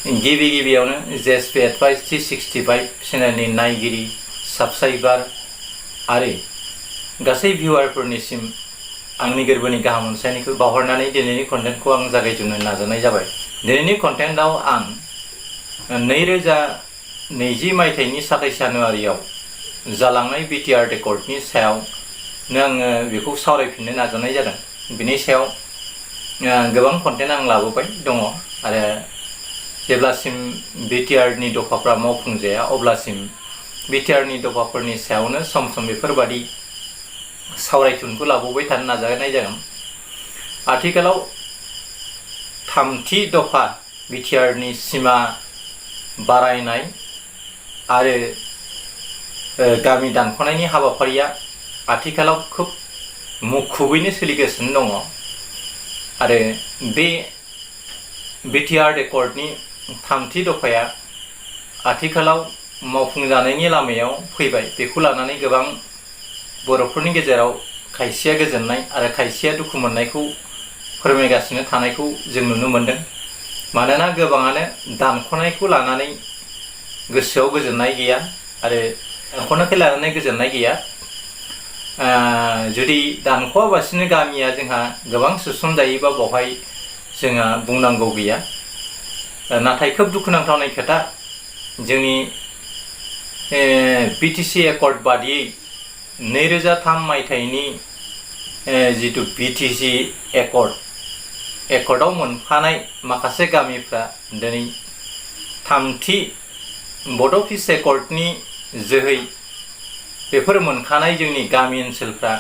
गिबियावनो JSP advice 365 चेनेलनि नायगिरि subscriber आरो गासै भिउआरफोरनिसिम आंनि गोरबोनि गाहाम अनसायनायखौ बावहरनानै दिनैनि कन्टेन्टखौ आं जागायजेननो नाजानाय जाबाय। दिनैनि कन्टेन्टआव आं 2020 मायथाइनि 27 जानुवारियाव जालांनाय बिटिआर रेकर्डनि सायावनो आङो बेखौ सावरायफिननो नाजानाय जादों। बिनि सायाव गोबां कन्टेन्ट आं लाबोबाय दङ आरो जेब्लासिम बिटिआरनि दफाफ्रा मावफुंजाया अब्लासिम बिटिआरनि दफाफोरनि सायावनो सम बेफोरबादि सावरायथुनखौ लाबोबाय थानो नाजानाय जागोन। आथिखालाव थामथि दफा बिटिआरनि सिमा बारायनाय आरो गामि दानख'नायनि हाबाफारिया आथिखालाव खोब मुखुबैनो सोलिगासिनो दङ आरो बे बिटिआर रेकर्डनि थामथि दफाया आथिखालाव मावफुंजानायनि लामायाव फैबाय। बेखौ लानानै गोबां बर'फोरनि गेजेराव खायसेया गोजोननाय आरो खायसेया दुखु मोननायखौ फोरमायगासिनो थानायखौ जों नुनो मोनदों। मानोना गोबाङानो दानख'नायखौ लानानै गोसोआव गोजोननाय गैया आरो दानख'नायखौ लानानै गोजोननाय गैया। जुदि दानख'आबासिनो गामिया जोंहा गोबां सोसनजायोबा बेवहाय जोंहा बुंनांगौ गैया। नाथाय खोब दुखुनांथावनाय खोथा, जोंनि बिटिसि एकर्ड बादियै 2003 मायथाइनि जिथु बिटिसि एकर्डआव मोनफानाय माखासे गामिफ्रा दिनै थामथि बड' पिस एकर्डनि जोहै बेफोर मोनखानाय जोंनि गामि ओनसोलफ्रा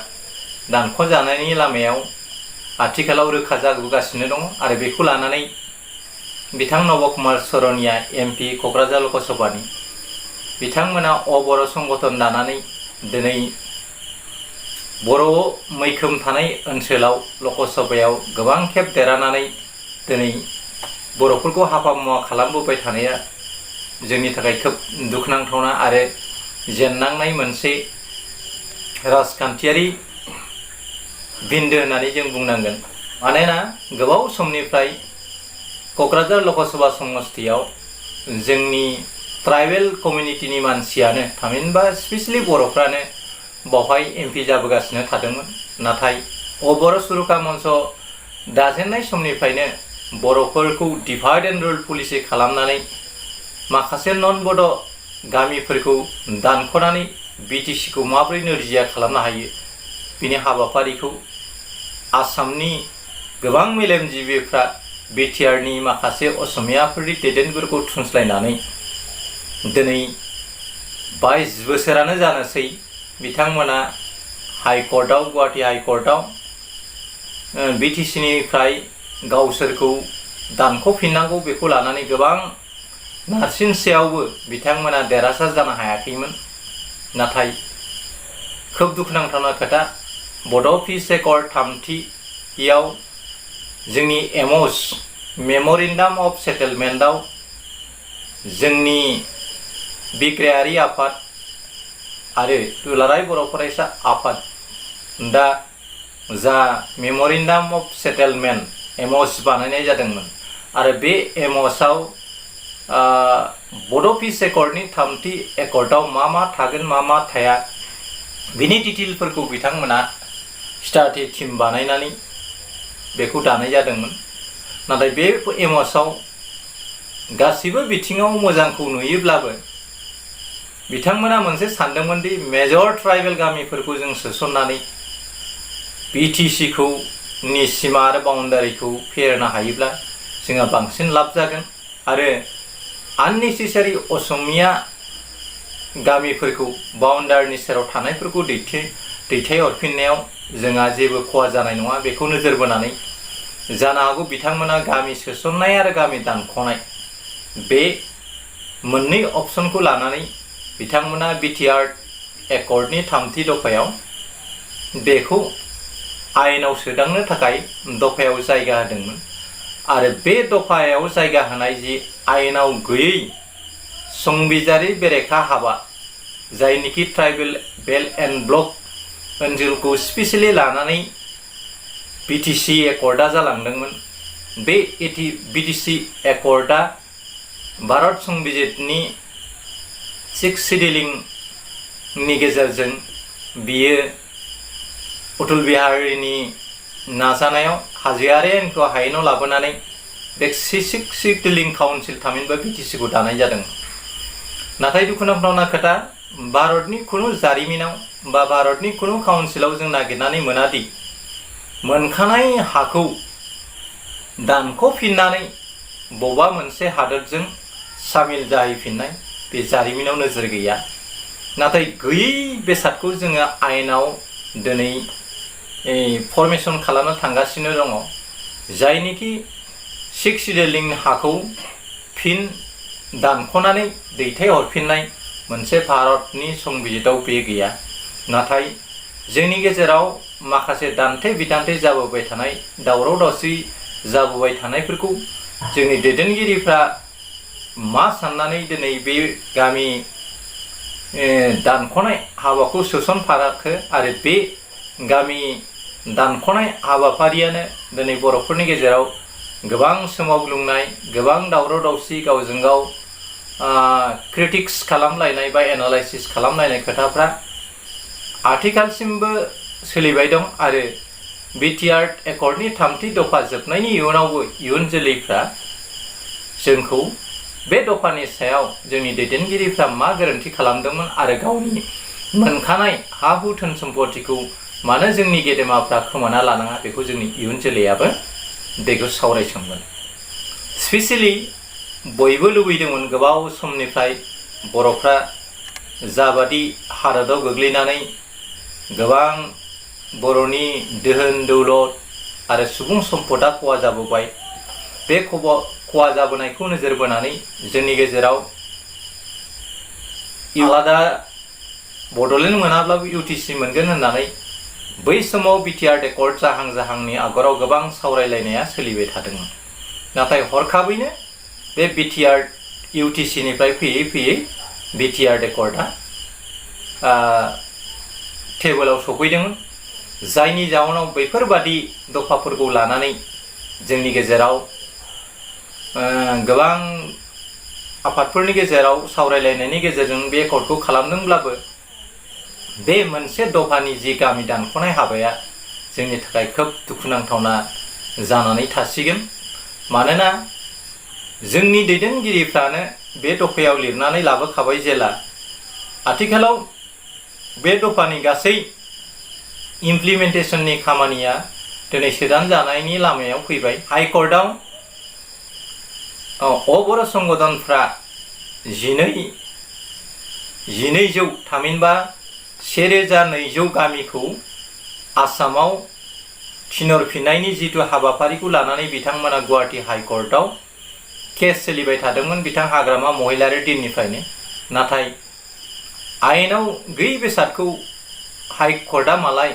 दानख'जानायनि लामायाव आथिखालाव रोखा जाबोगासिनो दङ आरो बेखौ लानानै बिथां नब कुमार सरनिया एमपि क'क्राझार लकसभानि बिथांमोना अबर' संगठन दानानै दिनै बर' मैखोम थानाय ओनसोलाव लकसभायाव गोबां खेब देरहानानै दिनै बर'फोरखौ हाबा मुवा खालामबोबाय थानाया जोंनि थाखाय खोब दुखुनांथावना आरो जेननांनाय मोनसे राजखान्थियारि बिन्दो होननानै जों बुंनांगोन। मानोना गोबाव समनिफ्राय क'क्राझार लकसभा समस्तियाव जोंनि ट्राइबेल कमिउनिटिनि मानसियानो थामहिनबा स्पेसियेलि बर'फ्रानो बावहाय एमपि जाबोगासिनो थादोंमोन। नाथाय अबर' सुरुखा मन्च दाजेननाय समनिफ्रायनो बर'फोरखौ डिभाइड एन्ड रुल पलिसि खालामनानै माखासे नन बड' गामिफोरखौ दानख'नानै बिटिसिखौ माबोरै नोरजिया खालामनो हायो बिनि हाबाफारिखौ आसामनि गोबां मेलेमजिबिफ्रा बिटिआरनि माखासे असमियाफोरनि दैदेनगिरिफोरखौ थुनस्लायनानै दिनै 22 बोसोरानो जानोसै बिथांमोना हाइकर्टआव गुवाहाटि हाइकर्टआव बिटिसिनिफ्राय गावसोरखौ दानख'फिननांगौ बेखौ लानानै गोबां नारसिनसेयावबो बिथांमोना देरहासार जानो हायाखैमोन। नाथाय खोब दुखुनांथावना खोथा, बड' पिस एकर्ड थामथियाव जोंनि एमअस मेम'रेन्डाम अफ सेटेलमेन्टआव जोंनि बिग्रायारि आफाद आरो दुलाराय बर' फरायसा आफाद दा जा मेम'रेन्डाम अफ सेटेलमेन्ट एमअस बानायनाय जादोंमोन आरो बे एमअसआव बड' पिस एकर्डनि थामथि एकर्डआव मा थागोन मा थाया बिनि डिटेलफोरखौ बिथांमोना स्टाडि टीम बानायनानै बेखौ दानाय जादोंमोन। नाथाय बे एमअसआव गासिबो बिथिङाव मोजांखौ नुयोब्लाबो बिथांमोना मोनसे सानदोंमोन दि मेजर ट्राइबेल गामिफोरखौ जों सोसननानै बिटिसिखौ नि सिमा आरो बाउन्डारिखौ फेहेरनो हायोब्ला जोंहा बांसिन लाब जागोन आरो आननेसेसारि असमिया गामिफोरखौ बाउन्डारिनि सेराव थानायफोरखौ दैथायहरफिननायाव जोंहा जेबो खहा जानाय नङा। बेखौ नोजोर बोनानै जानो हागौ बिथांमोना गामि सोसननाय आरो गामि दानख'नाय बे मोननै अपसनखौ लानानै बिथांमोना बिटिआर एकर्डनि थामथि दफायाव बेखौ आयेनाव सोदांनो थाखाय दफायाव जायगा होदोंमोन आरो बे दफायाव जायगा होनाय जि आयेनाव गैयै संबिजिरारि बेरेखा हाबा जायनिखि ट्राइबेल बेल्ट एन्ड ब्लक ओनसोलखौ स्पेसियेलि लानानै बिटिसि एकर्डआ जालांदोंमोन। बे बिटिसि एकर्डआ भारत संबिजितनि 6 शेड्यूलिंनि गेजेरजों बियो अटल बिहारीनि नाजानायाव हाजोआरि आयेनखौ हायेनाव लाबोनानै बे 6 शेड्यूलिंग काउन्सिल थामहिनबा BTC खौ दानाय जादों। नाथाय दुखुनांथावना खोथा, भारतनि खुनु जारिमिनाव बा भारतनि खुनु काउन्सिलाव जों नागिरनानै मोनादि मोनखानाय हाखौ दानख'फिननानै बबेबा मोनसे हादोरजों सामिल जाहैफिननाय बे जारिमिनाव नोजोर गैया। नाथाय गैयै बेसादखौ जोङो आयेनाव दिनै फरमेसन खालामनो थांगासिनो दङ, जायनिखि 6 शेड्यूलिंग हाखौ फिन दानख'नानै दैथायहरफिननाय मोनसे भारतनि संबिजिताव बे गैया। नाथाय जोंनि गेजेराव माखासे दान्थे बिदान्थे जाबोबाय थानाय, दावराव दावसि जाबोबाय थानायफोरखौ जोंनि दैदेनगिरिफ्रा मा साननानै दिनै बे गामि दानख'नाय हाबाखौ सोसनफाराखो आरो बे गामि दानख'नाय हाबाफारियानो दिनै बर'फोरनि गेजेराव गोबां सोमावग्लुंनाय, गोबां दावराव दावसि, गावजों गाव क्रिटिक्स खालामलायनाय बा एनालाइसिस खालामलायनाय खोथाफ्रा आथिखालसिमबो सोलिबाय दं। आरो बिटिआर एकर्डनि 3थि दफा जोबनायनि इयुनावबो इयुन जोलैफ्रा जोंखौ बे दफानि सायाव जोंनि दैदेनगिरिफ्रा मा गोरोन्थि खालामदोंमोन आरो गावनि मोनखानाय हा हु धोन सम्पतिखौ मानो जोंनि गेदेमाफ्रा खोमाना लानाङा, बेखौ जोंनि इयुन जोलैयाबो बेखौ सावरायसोमगोन। स्पेसियेलि बयबो लुबैदोंमोन गोबाव समनिफ्राय बर'फ्रा जाबादि हालोदाव गोग्लैनानै गोबां बर'नि दोहोन दौलत आरो सुबुं सम्पदा खहा जाबोबाय, बे खहा जाबोनायखौ नोजोर बोनानै जोंनि गेजेराव आलादा बड'लेण्ड मोनाब्लाबो UTC मोनगोन होननानै बै समाव बिटिआर एकर्ड जाहांनि आगराव गोबां सावरायलायनाया सोलिबाय थादोंमोन। नाथाय हरखाबैनो बे बिटिआर UTC निफ्राय फैयै फैयै बिटिआर एकर्डआ टेबोलाव सफैदोंमोन, जायनि जाउनाव बैफोरबादि दफाफोरखौ लानानै जोंनि गेजेराव गोबां आफादफोरनि गेजेराव सावरायलायनायनि गेजेरजों बे एकर्डखौ खालामदोंब्लाबो बे मोनसे दफानि जि गामि दानख'नाय हाबाया जोंनि थाखाय खोब दुखुनांथावना जानानै थासिगोन। मानोना जोंनि दैदेनगिरिफ्रानो बे दफायाव लिरनानै लाबोखाबाय जेला आथिखालाव बे दफानि गासै इमप्लिमेन्टेसननि खामानिया दिनै सोदान जानायनि लामायाव फैबाय। हाइकर्टआव अबर संगठनफ्रा 1200 थामहिनबा 1200 गामिखौ आसामाव थिनहरफिननायनि जिथु हाबाफारिखौ लानानै बिथांमोना गुवाहाटी हाइकर्टआव केस सोलिबाय थादोंमोन बिथां हाग्रामा महिलारि दिननिफ्रायनो। नाथाय आयेनाव गैयै बेसादखौ हाइकर्टआ मालाय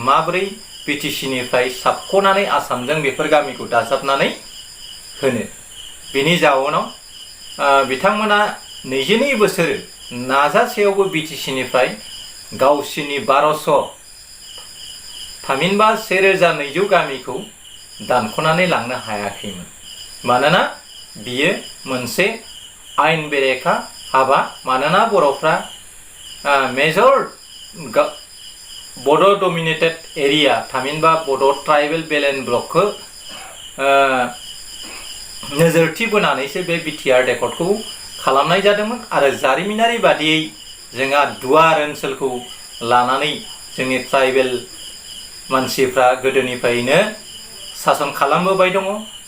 माबोरै BTC निफ्राय साबख'नानै आसामजों बेफोर गामिखौ दाजाबनानै होनो, बेनि जाउनाव बिथांमोना 22 बोसोर नाजासेयावबो BTC निफ्राय गावसिनि 1200 थामहिनबा 1200 गामिखौ दानख'नानै लांनो हायाखैमोन। मानोना बियो मोनसे आयेन बेरेखा हाबा। मानोना बर'फ्रा मेजर बड' डमिनेटेड एरिया थामहिनबा बड' ट्राइबेल बेलेन्ड ब्लकखौ नोजोरथि बोनानैसो बे बिटिआर एकर्डखौ खालामनाय जादोंमोन। आरो जारिमिनारि बादियै जोंहा दुवार ओनसोलखौ लानानै जोंनि ट्राइबेल मानसिफ्रा गोदोनिफ्रायनो सासन खालामबोबाय दङ।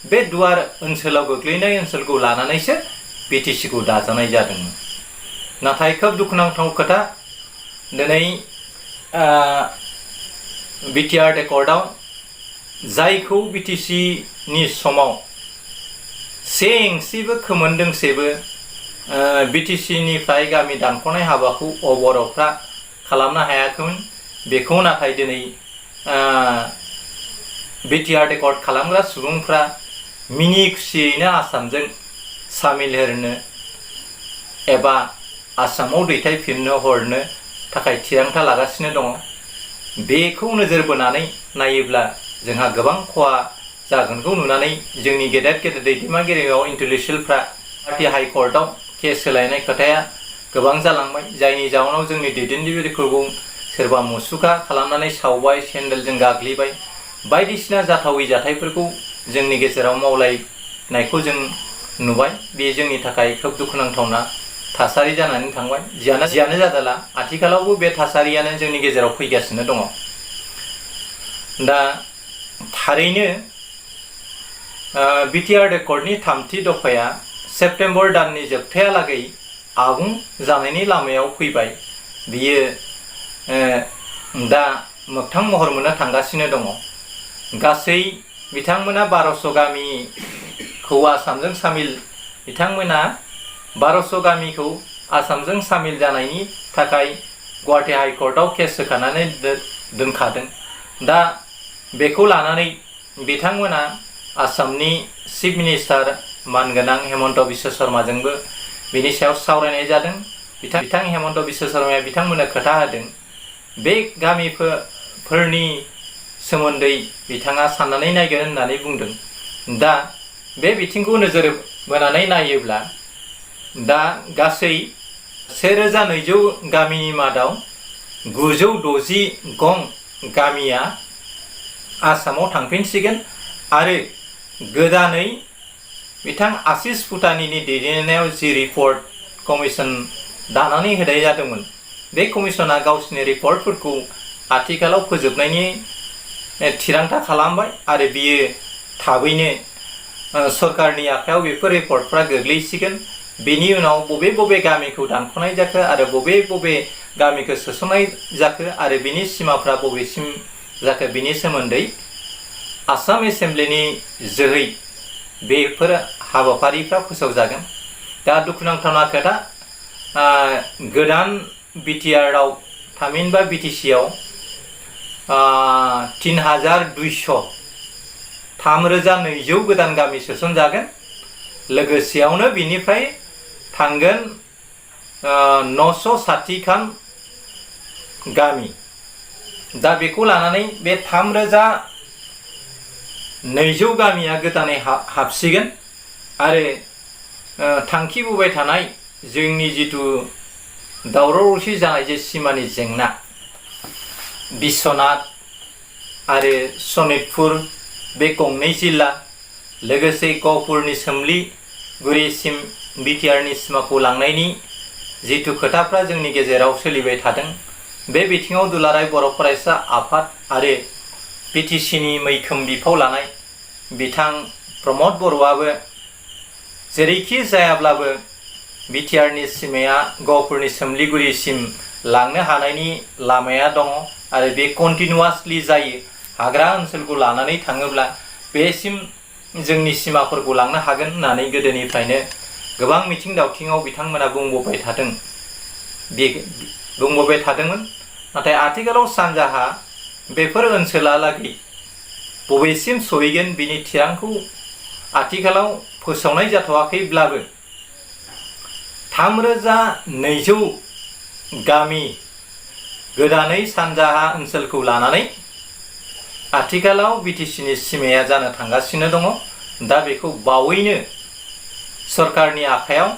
बे दुवार ओनसोलाव गोग्लैनाय ओनसोलखौ लानानैसो BTC खौ दाजानाय जादोंमोन। नाथाय खोब दुखुनांथाव खोथा, दिनै बिटिआर एकर्डआव जायखौ BTC नि समाव से इंसिबो खोमोन दोंसेबो BTC निफ्राय गामि दानख'नाय हाबाखौ बर'फ्रा खालामनो हायाखैमोन, बेखौ नाथाय दिनै बिटिआर एकर्ड खालामग्रा सुबुंफ्रा मिनि खुसियैनो आसामजों सामिल होनो एबा आसामाव दैथायफिननो हरनो थाखाय थिरांथा लागासिनो दङ। बेखौ नोजोर बोनानै नायोब्ला जोंहा गोबां खहा जागोनखौ नुनानै जोंनि गेदेर दैदेनगिरियाव इन्टेलेक्सुयेलफ्रा गुवाहाटी हाइकर्टआव केस होलायनाय खोथाया गोबां जालांबाय, जायनि जाउनाव जोंनि दैदेनगिरिफोरखौ सोरबा मुसुखा खालामनानै सावबाय, सेन्देलजों गाग्लिबाय, बायदिसिना जाथावै जाथायफोरखौ जोंनि गेजेराव मावलायनायखौ जों नुबाय। बे जोंनि थाखाय खोब दुखुनांथावना थासारि जानानै थांबाय। जियानो जादोला आथिखालावबो बे थासारियानो जोंनि गेजेराव फैगासिनो दङ। दा थारैनो बिटिआर रेकर्डनि 3थि दफाया सेप्तेम्बर दाननि जोबथायालागै आबुं जानायनि लामायाव फैबाय। बियो दा मोगथां महर मोननो थांगासिनो दङ। गासै बिथांमोना 1200 गामिखौ आसामजों सामिल बिथांमोना 1200 गामिखौ आसामजों सामिल जानायनि थाखाय गुवाहाटी हाइकर्टआव केस होखानानै दोनखादों। दा बेखौ लानानै बिथांमोना आसामनि चिफ मिनिस्टार मानगोनां हेमन्त बिश्व शर्माजोंबो बिनि सायाव सावरायनाय जादों। बिथां हेमन्त बिश्व शर्माया बिथांमोननो खोथा होदों, बे गामिफोरनि सोमोन्दै बिथाङा साननानै नायगोन होननानै बुंदों। दा बे बिथिंखौ नोजोर बोनानै नायोब्ला दा गासै 1200 गामिनि मादाव 960 गं गामिया आसामाव थांफिनसिगोन आरो गोदानै बिथां आशिष भुटानिनि दैदेननायाव जि रिपर्ट कमिसन दानानै होनाय जादोंमोन, बे कमिसना गावसिनि रिपर्टफोरखौ आथिखालाव फोजोबनायनि थिरांथा खालामबाय आरो बियो थाबैनो सरकारनि आखायाव बेफोर रिपर्टफ्रा गोग्लैसिगोन। बेनि उनाव बबे बबे गामिखौ दानख'नाय जाखो आरो बबे बबे गामिखौ सोसननाय जाखो आरो बिनि सिमाफ्रा बबेसिम जाखो बिनि सोमोन्दै आसाम एसेम्ब्लिनि जोहै बेफोर हाबाफारिफ्रा फोसावजागोन। दा दुखुनांथावना खोथा, गोदान बिटिआरआव थामहिनबा बिटिसिआव 3200 गोदान गामि सोसनजागोन। लोगोसेयावनो बिनिफ्राय थांगोन 960 खान गामि। दा बेखौ लानानै बे 3200 गामिया गोदानै हाबसिगोन आरो थांखिबोबाय थानाय जोंनि जिथु दावराव दावसि जानाय जे सिमानि जेंना, बिश्वनाथ आरो सनितपुर बे गंनै जिल्ला, लोगोसे गहपुरनि सोमलिगुरिसिम बिटिआरनि सिमाखौ लांनायनि जिथु खोथाफ्रा जोंनि गेजेराव सोलिबाय थादों, बे बिथिङाव दुलाराय बर' फरायसा आफाद आरो बिटिसिनि मैखोम बिफाव लानाय बिथां प्रमद बर'आबो जेरैखि जायाब्लाबो बिटिआरनि सिमाया गहपुरनि सोमलिगुरिसिम लांनो हानायनि लामाया दङ आरो बे कन्टिनिउवासलि जायो। हाग्रा ओनसोलखौ लानानै थाङोब्ला बेसिम जोंनि सिमाफोरखौ लांनो हागोन होननानै गोदोनिफ्रायनो गोबां मिथिं दावथिङाव बिथांमोना बुंबोबाय थादोंमोन। नाथाय आथिखालाव सानजाहा बेफोर ओनसोलालागै बबेसिम सहैगोन बिनि थिरांखौ आथिखालाव फोसावनाय जाथ'वाखैब्लाबो 3200 गामि गोदानै सानजाहा ओनसोलखौ लानानै आथिखालाव बिटिसिनि सिमाया जानो थांगासिनो दङ। दा बेखौ बावैनो सरकारनि आखायाव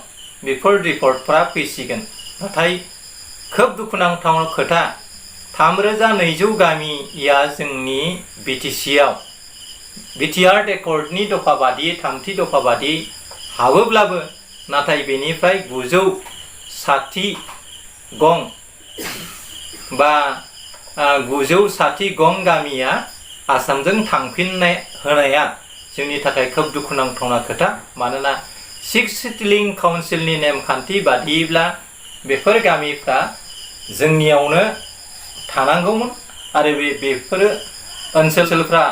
बेफोर रिपर्टफ्रा फैसिगोन। नाथाय खोब दुखुनांथाव खोथा, 3200 गामिया जोंनि बिटिसिआव बिटिआर रेकर्डनि दफा बादियै 3थि दफा बादियै हाबोब्लाबो नाथाय बेनिफ्राय 960 गं बा 960 गं गामिया आसामजों थांफिननाय होनाया जोंनि थाखाय खोब दुखुनांथावना खोथा। मानोना 6 सिटिलिं काउन्सिलनि नेमखान्थि बादियैब्ला बेफोर गामिफ्रा जोंनियावनो थानांगौमोन आरो बेफोर ओनसोलफ्रा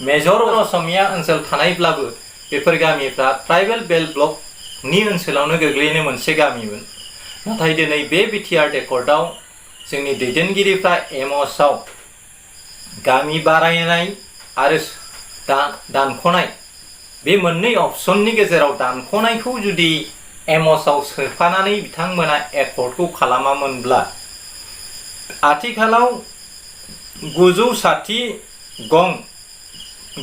मेजर असमिया ओनसोल थानायब्लाबो बेफोर गामिफ्रा ट्राइबेल बेल्ट ब्लकनि ओनसोलावनो गोग्लैनो मोनसे गामिमोन। नाथाय दिनै बे बिटिआर रेकर्डआव जोंनि दैदेनगिरिफ्रा एमअसआव गामि बारायनाय आरो दानख'नाय बे मोननै अपसननि गेजेराव दानख'नायखौ जुदि एमअसआव सोफानानै बिथांमोना एकर्डखौ खालामामोनब्ला आथिखालाव 960 गं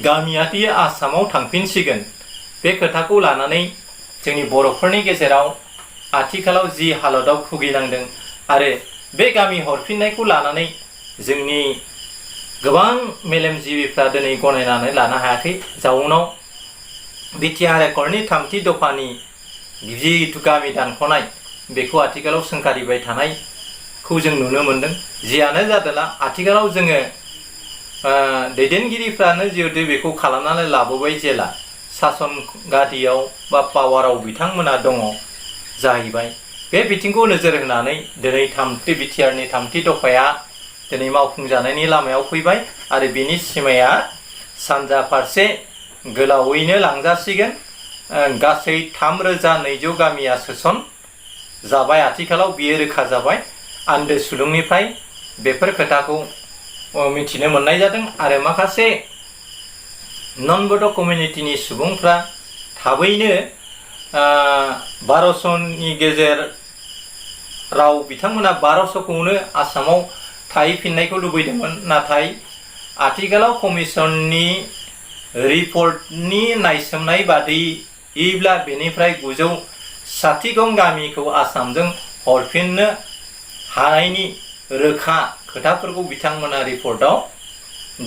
गामियारि आसामाव थांफिनसिगोन। बे खोथाखौ लानानै जोंनि बर'फोरनि गेजेराव आथिखालाव जि हालोदाव भुगिनांदों आरो बे गामि हरफिननायखौ लानानै जोंनि गोबां मेलेमजिबिफ्रा दिनै गनायनानै लानो हायाखै। जाउनाव बिटिआर एकर्डनि 3थि दफानि जिथु गामि दानख'नाय बेखौ आथिखालाव सोंखारिबाय थानायखौ जों नुनो मोनदों। जियानो जादोला आथिखालाव जोङो दैदेनगिरिफ्रानो जिहेतु बेखौ खालामनानै लाबोबाय जेला सासन गादियाव बा पावाराव बिथांमोना दङ जाहैबाय। बे बिथिंखौ नोजोर होनानै दिनै बिटिआरनि 3थि दफाया दिनै मावफुंजानायनि लामायाव फैबाय आरो बिनि सिमाया सानजा फारसे गोलावैनो लांजासिगोन। गासै 3200 गामिया सोसन जाबाय। आथिखालाव बियो रोखा जाबाय। आन्दो सुलुंनिफ्राय बेफोर खोथाखौ मिथिनो मोननाय जादों आरो माखासे नन बड' कमिउनिटिनि सुबुंफ्रा थाबैनो 1200नि गेजेराव बिथांमोना 1200खौनो आसामाव थाहैफिननायखौ लुबैदोंमोन। नाथाय आथिखालाव कमिसननि रिपर्टनि नायसोमनाय बादियैब्ला बेनिफ्राय 960 गामिखौ आसामजों हरफिननो हानायनि रोखा खोथाफोरखौ बिथांमोना रिपर्टआव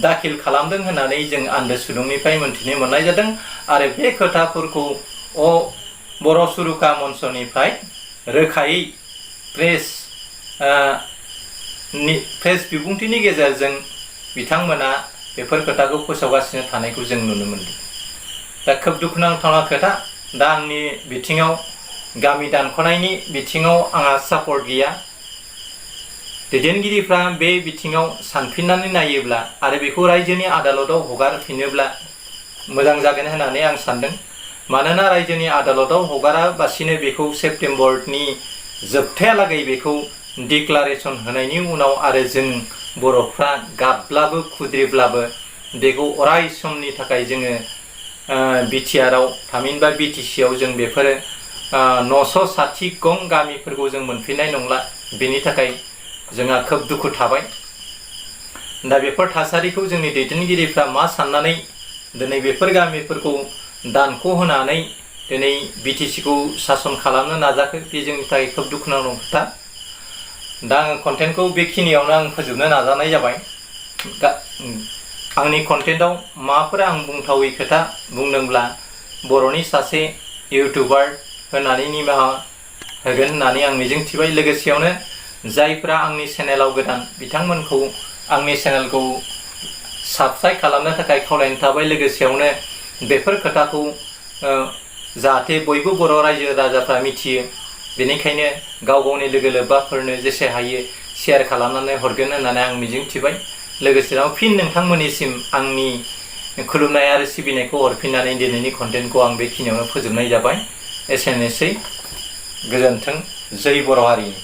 दाखिल खालामदों होननानै जों आन्दो सुलुंनिफ्राय मोनथिनो मोननाय जादों आरो बे खोथाफोरखौ बर' सुरुखा मन्चनिफ्राय रोखायै प्रेस बिबुंथिनि गेजेरजों बिथांमोना बेफोर खोथाखौ फोसावगासिनो थानायखौ जों नुनो मोनदों। दा खोब दुखुनांथावना खोथा। दा आंनि बिथिङाव गामि दानख'नायनि बिथिङाव आंहा सापर्ट गैया। दैदेनगिरिफ्रा बे बिथिङाव सानफिननानै नायोब्ला आरो बेखौ रायजोनि आदालताव हगारफिनोब्ला मोजां जागोन होननानै आं सानदों। मानोना रायजोनि आदालताव हगाराबासिनो बेखौ सेप्तेम्बरनि जोबथायालागै बेखौ डिक्लारेसन होनायनि उनाव आरो जों बर'फ्रा गाबब्लाबो खुद्रिब्लाबो बेखौ अराय समनि थाखाय जोङो बिटिआरआव थामहिनबा बिटिसिआव जों बेफोरो 960 गामिफोरखौ जों मोनफिननाय नंला। बेनि थाखाय जोंहा खोब दुखु थाबाय। दा बेफोर थासारिखौ जोंनि दैदेनगिरिफ्रा मा साननानै दिनै बेफोर गामिफोरखौ दानख' होनानै दिनै बिटिसिखौ सासन खालामनो नाजाखो बे जोंनि थाखाय खोब दुखुनांथाव खोथा। दा आङो कन्टेन्टखौ बेखिनियावनो आं फोजोबनो नाजानाय जाबाय। आंनि कन्टेन्टआव माबाफोर आं बुंथावै खोथा बुंदोंब्ला बर'नि सासे इउटुबार होननानै निमाहा होगोन होननानै आं मिजिंथिबाय। लोगोसेयावनो जायफ्रा आंनि चेनेलाव गोदान बिथांमोनखौ आंनि चेनेलखौ साबस्क्राइब खालामनो थाखाय खावलायनाय थाबाय। लोगोसेयावनो बेफोर खोथाखौ जाहाथे बयबो बर' रायजो राजाफ्रा मिथियो, बेनिखायनो गाव गावनि लोगो लोब्बाफोरनो जेसे हायो शेयार खालामनानै हरगोन होननानै आं मिजिंथिबाय। लोगोसेनो फिन नोंथांमोननिसिम आंनि खुलुमनाय आरो सिबिनायखौ हरफिननानै दिनैनि कन्टेन्टखौ आं बेखिनियावनो फोजोबनाय जाबाय। एसेनोसै, गोजोन्थों, जै बर' हारिनि।